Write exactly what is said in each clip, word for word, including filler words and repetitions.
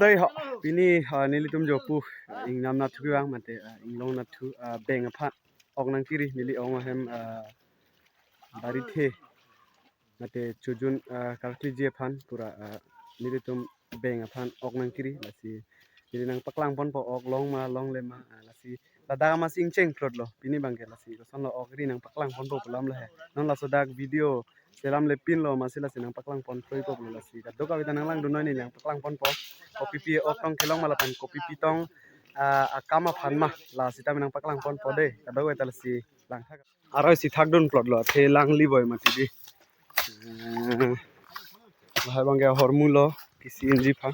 Tei ho, pini, ah, nelitum jo pu, ah, ingnam nathu kevang mate, ah, inglong nathu, ah, beng aphan ok nangkiri, neli ong ahem, ah, barithe mate chojun, ah, karkliji aphan pura, ah, nelitum beng aphan ok nangkiri, lasi neli nangpaklang ponpo ok long ma longle ma, ah, lasi ladak amatsi ingcheng plot lo pini abangke, lasi kosonlo ok ri nangpaklang ponpo pu alam lo he. Non laso dak video selam lepin lo amatsi lasi nangpaklang pon kroi po lo, lasi kadokave ta nanglangdun noi, neli nangpaklang ponpo. Kopipi ok tong kelong ma lapen kopipi tong, ah, akam aphan ma, lasi ta nangpaklang ponpo dei. Kadokave ta lasi langthak. Aroi si thakdun plot lo, athe langli boi mati dei. Eh, lahai abangke ahormu lo, P C N G aphan.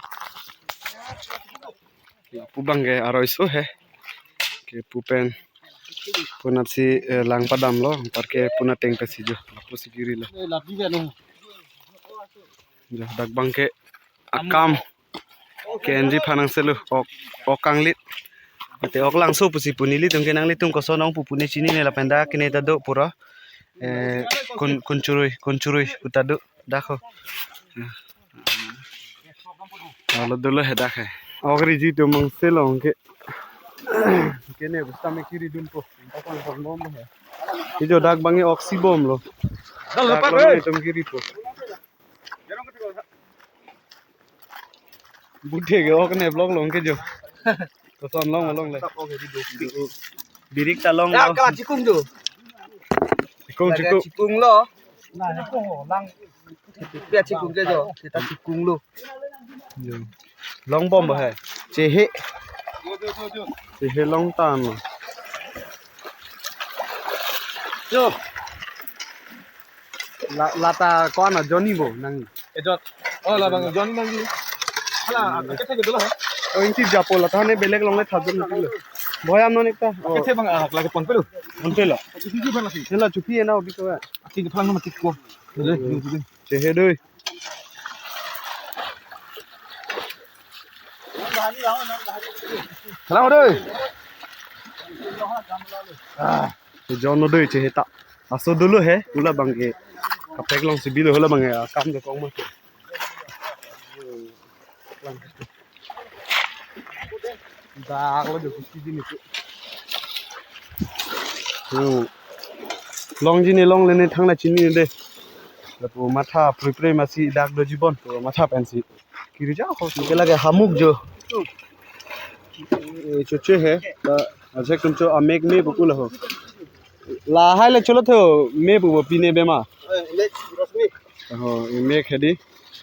Lapu abangke aroi so he. Kepu pen punatsi, eh, lang padam lo, anparke punat ateng pensi jo, lapusi kiri lo. Jo, dak abangke akam K N G aphan nangselo, ok, ok kanglit. Mate ok langso pusi pu, nelitum ke nanglitum koson ong pu pu ne chinine lapen dak kene ta do pura. Eh, kun, kunchurui, kunchurui pu ta do dak ho. Alo dolo he dak he. Ok riji atum nangselo ke. Kene bus tame kiridunpo. Ijo dak abangke ok si bom lo. Dak lo atum kiripo. Buthe ke ok ne vlog long ke jo. Koson long long le. Birik ta long. Ya, lo. Kala chikung jo. Chikung, lagi chikung. Chikung lo. Pia chikung ke jo. Kita chikung lo. Jo. Long bom ba hai. Chehe. Chehe long tan lo. Jo. La, lata ko-an ajoine bo nang. Ejon. Oh, labang ajoine nang. Hala, akethe ke dolo ha. Oh, ingti japo la, thane belek longle thajun nang lo. Boyam non ekta. Oh. Akethe abang, ah, lagi ponpe lo. Ponpe lo. Chupi abang lagi. Nela chupi ena obi ko. Aki ke phalang mati ko. Chehe doi. Phalang doi. Ah, ejon doi chehe ta. Laso dolo he, ula abangke. Kaprek alongsi bilo, ula abangke, ah, kam do kong ma. Dak lo jo kusti di niku. Hmm. Longji ne longle ne thangta chinine dei. Lapu matha prei prei amatsi dak doji bon, pu matha pensi. Kiri ja ho. Ke lage hamuk jo. Eh, choche he. Ta ajek tum cho amek me bukula ho. Lahai le cholo tho me bu bo pine bema. Eh, mek rosmi. Ho, mek hedi.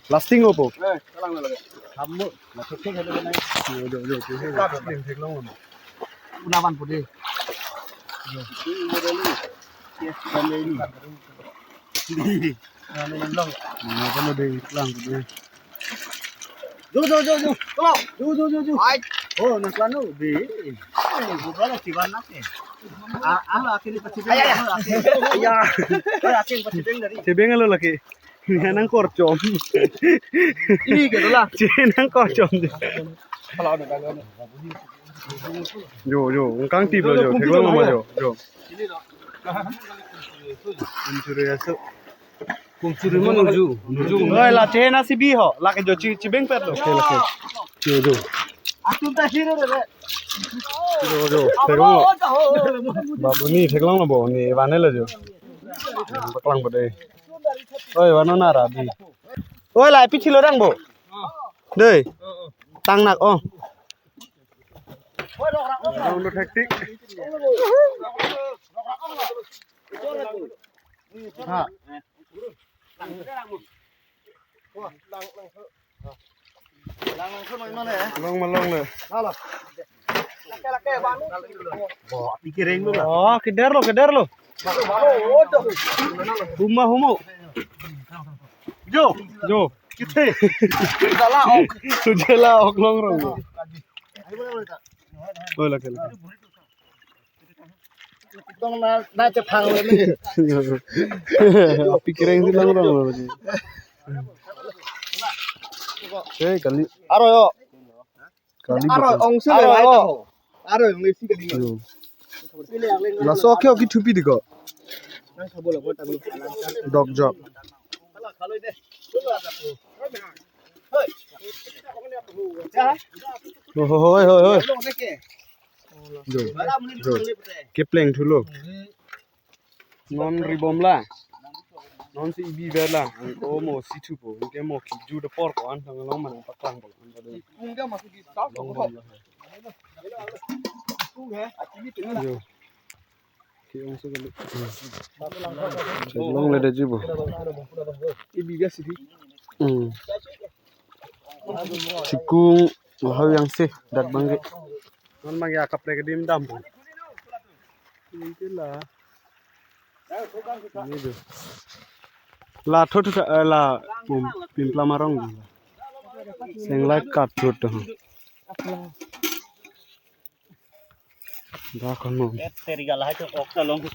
Lasting opo. Eh, kalang lage. Hamuk. La thek thek hedi nai. Jo, jo, jo. Thek long. Unavan pudi. Jo. Ano lang. Ano ba na de lang ko de. Jo, jo, jo, jo. Tolong. Jo, jo, jo, jo. Ai. Oh, nang klanu de. Ai, bukan lo siwan nak eh. Ah, ah, akhirnya pasti. Ay, ay, ay. Akhirnya. Ya. Ay, akhirnya pasti dari. Chebeng lo lake. Nang korchom. Ini gitu lah. Che nang korchom. Kalau ada, kalau ada. Jo, jo, engkang tip lo jo, theklong ma jo, jo. Kunchurui aso. Kunchurui ma nuju, nuju. Oi, la chena si bi ho, la ke jo chi, chibeng pet lo. Oke, oke. Jo, jo. Atum ta hero re. Jo, jo, theklong lo. Babu ni theklong lo bo, ne vane lo jo. Paklang bo dei. Oi, vano nara bi. Oi, la pi thilo dang bo. Dei. Tang nak, oh. Round hectic. Ha. Long ma longle. Bo, api kereng lo. Oh, keder lo, keder lo. Huma humo. Jo. Jo. Kite. Jala ok. Jala ok longrong. Oi, lake, lake. Tong na, na chephang lo ni. Api kereng si longrong lo ni. Hei, kali. Aro yo. Kali aro betul. Ong si aro le lai yo. Taho. Aro ong le si kali. Yo. Laso ke oki thupi diko. Dok jok. Oh, hoi, hoi, hoi. Jo, jo. Kepleng thulo. Non ribom la. Non si ibi ver la. Ang ko mo si thupo. Ang ke mo kiju de por ko an thang long mana paklang po. Long bom la. Jo. Ke ong so kali. Theklongle de jibo. Ibi ga si di. Hmm. Chikung lahai yang si dak bangke. Non mang ya kaplek dim dam. Ini la. Ini jo. La thot thot, eh, la pum pimpla marong. Senglai kat thot to. Dak kono. Teriga lahai to ok ta long ke.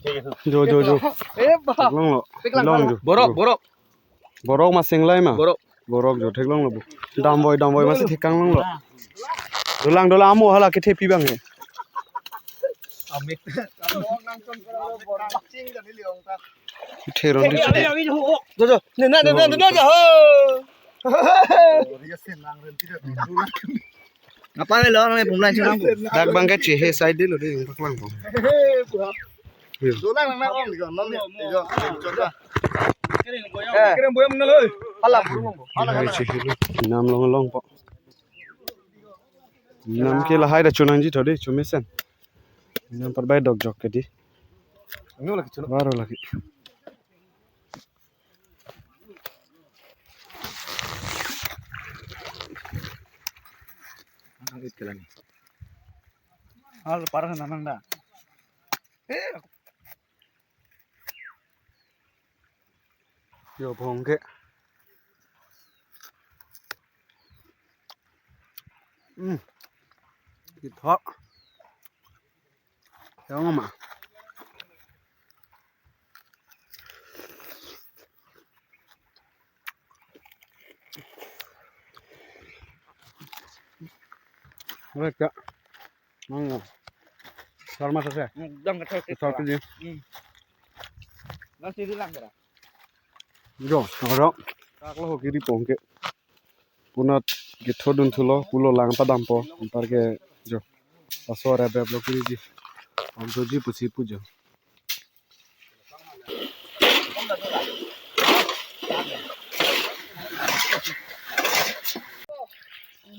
Jo, jo, jo. Eh, bah. Theklonglo. Theklong. Long jo. Borok, borok. Borok ma senglai ma? Borok. Borok jo theklonglo bo. Damvoi, damvoi ma si thekang longlo. Dolang, dolang amo hala kethepi bang he. Amit. Theron di. Jo, jo. Ne, ne, ne, ne, ne, ne, ho. Apa lo nang pumlan chunang. Dak bangke chehe side lo de paklang po. Dolang nang nang ong di ko, non di ko, chot ba. Eh. Kerem boyam nalo. Hala burung bo. Hala, hala. Chehe lo. Nam long long po. Nam ke lahai da chunangji tho de, chomesen. Nam parbai dok jok ke di. Anu lagi chunang. Baro lagi. Ang it ke lani. Hal parang nanang da. Eh. Jo bong ke. Hmm. Kithok. Yang ma. Wek ya. Mang. Sar ma sa se. Dang ka thok. Sar ke ji. Hmm. Nasi di lang kira. Jo, oro. Kak lo kiri pong ke. Punat kethodun thulo, pulo lang padampo, anparke jo. Laso rebep lo kiri ji. Om doji pusi pu jo.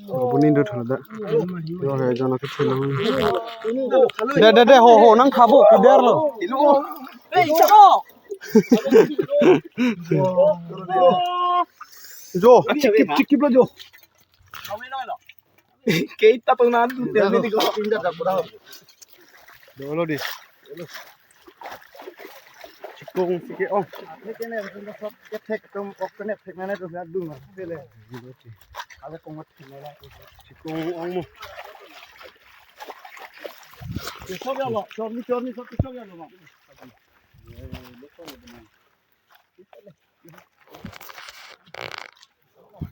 Oh, puni do thada. Yo, he, jana ke thelo. De, de, de, ho, ho, nang khabo, kider lo. Jo, chikip, chikip lo jo. Kita pang nandu, dia ni ko. Dolo di. Chikung si ke ong. Ini kene, ini sop ke thek tum ok kene thek nane tu na dung na. Pele. Ada kongot kene la. Chikung ong mo. Sop ya lo, sop ni, sop ni, sop, sop ya lo ma.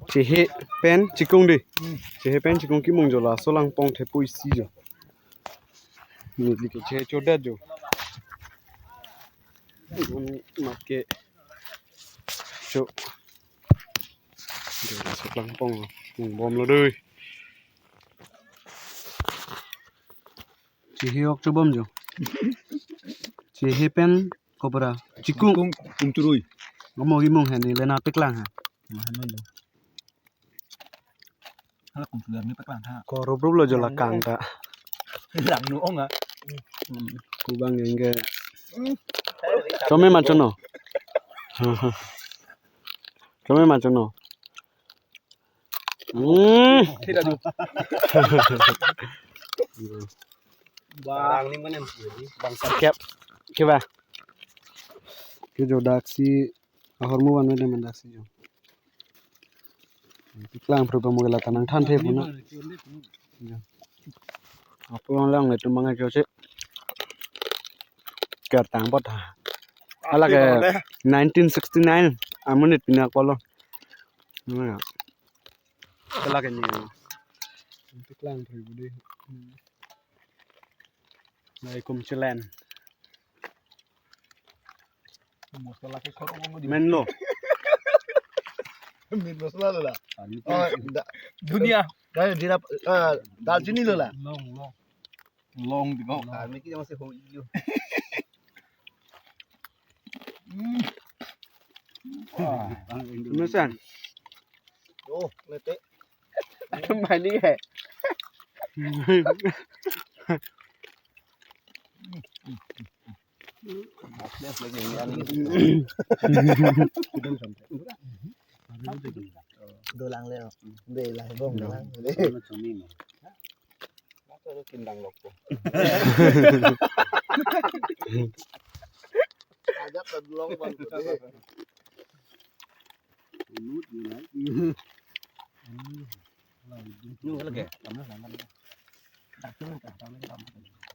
Chehe pen chikung di. Chehe pen chikung kimung jo laso lang pong thepo isi jo. Neli ke chehe chodet jo. Mat ke cho. Jo laso lang pong mung bom lo doi. Chehe ok chobom jo. Chehe pen kopra. Chikung. Chikung, kung turui. Ngamo kimung he neli na peklang ha. Hala kung sudah ni peklang ha. Ko rup rup lo jo la kang ta. Lang nu ong ah. Kubang engge. Chome ma chono. Chome ma chono. Hmm. Tidak tu. Bang ni mana bangsa kep. Ke ba. Ke jo daksi ahormu wan mede mandaksi jo. Peklang pru pamugela tanang than the puna. Jo. Apo lang le tumang ke se. Kertang pot ha. Hala ke nineteen sixty-nine amonit pinak polo. Nang ya. Hala ke ni. Peklang pru bu de. Nai kum chelen. Masala ke khoro mo di. Menlo. Meat masala lo la. Oh, da-, Dunia. Dai, jira, ah, dalchini lo la. Long, long. Long di ko. Ah, miki jama se ho iyo. Hmm. Wah. Mesan. Oh, mete. Atum bani hai. Dolang le. Be la bong dolang. Mata lo kindang lok ko. Ajak ke dolang bang ko de. Inut ni lai. Nyu lagi.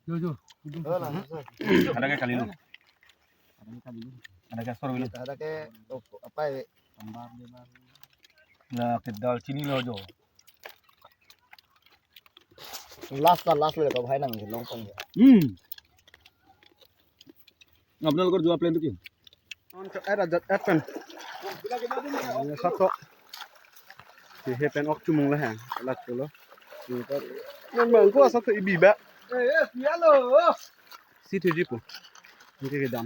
Yo, yo. Oh, langsung. Ada ke kali lu? Ada ke asor lu? Ada ke, oh, apa ya? Nah, ke dalchini lo jo. Last la, last lo ya, kau hai nang long pon ya. Hmm. Apnal kor jua plan tu ki? On to add a, add pen. Ya, satu. Si he pen ok chumung le ha. Lat ko lo. Memang ko asal tu ibi ba. Eh, eh, pialo. Si tu jipu. Ini ke dam.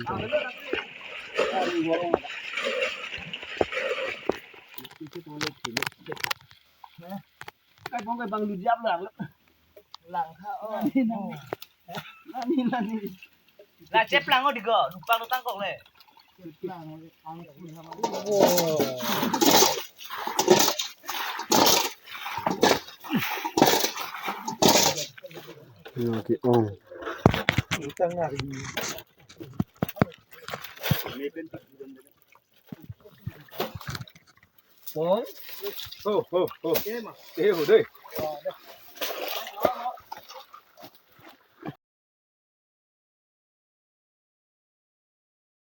Kai bong kai bang lu jam lang. Lang kha, oh. Nani, nani. La cheplang o digo, lupang lo tangkok le. Cheplang o, ang. Yo, ki ong. Utang na. Pong. Ho, ho, ho. Eh, ho, dei.